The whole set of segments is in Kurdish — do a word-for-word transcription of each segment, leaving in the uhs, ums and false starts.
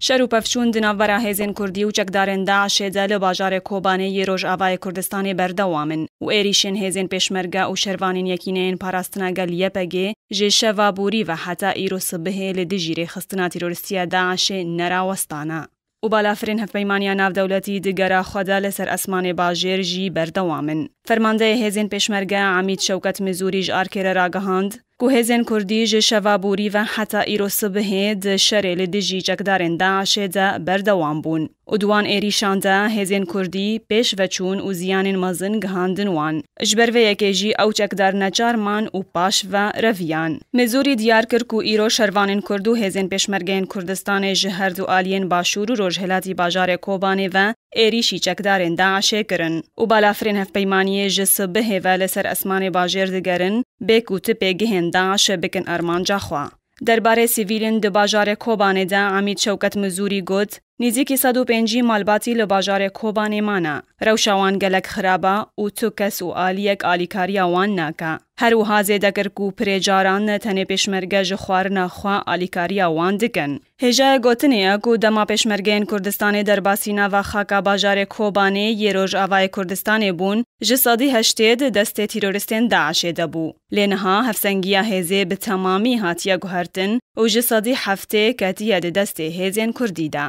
Şer û pevçûn di navbera hêzên Kurdî û çekdarên DAIŞê de li bajarê Kobanê yê Rojavayê Kurdistanê berdewam in û êrîşên hêzên Pêşmerge û şervanên Yekîneyên Parastina Gel, Y P G, ji şeva borî ve heta îro sibihê li dijî rêxistina terorîstî ya DAIŞê nerawestane. Û balafirên hevpeymaniya navdewletî di gera xwe de li ser esmanê bajêr jî berdewam in. Fermandeyê hêzên Pêşmerge Emîd Şewket Mizûrî ji ARKê re ragihand ku hêzên Kurdî ji şeva borî ve heta îro sibihê di şerê li dijî çekdarên DAIŞê de berdewam bûn û di wan êrîşan de hêzên Kurdî pêş ve çûn û ziyanên mezin gihandin wan. Ji ber vê yekê jî ew çekdar neçar man û paş ve reviyan. Mizûrî diyar kir ku îro şervanên Kurd û hêzên Pêşmergeyên Kurdistanê ji her du aliyên Başûr û Rojhilatî bajarê Kobanê ve êrîşî çekdarên DAIŞê kirin û balafirên hevpeymaniyê ji sibihê ve li ser esmanê bajêr digerin, bê ku ti pêgihên DAIŞê bikin armanca xwe. Derbarê sivîlên di bajarê Kobanê de Emîd Şewket Mizûrî got, nêzîkî sed û pêncî malbatî li bajarê Kobanê mane. Rewşa wan gelek xirab e û tu kes û aliyek alîkariya wan nake. Her wiha zêde kir ku pirê caran ne tenê Pêşmerge ji xwarina xwe alîkariya wan dikin. Hêjayê gotinê ye ku dema Pêşmergeyên Kurdistanê derbasî nava xaka bajarê Kobanê yê Rojavayê Kurdistanê bûn, ji sedî heştê di destê terorîstên DAIŞê de bû. Lê niha hevsengiya hêzê bi temamî hatiye guhertin û ji sedî heftê ketiye di destê hêzên Kurdî de.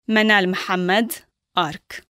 Menal Mihemed, ARK.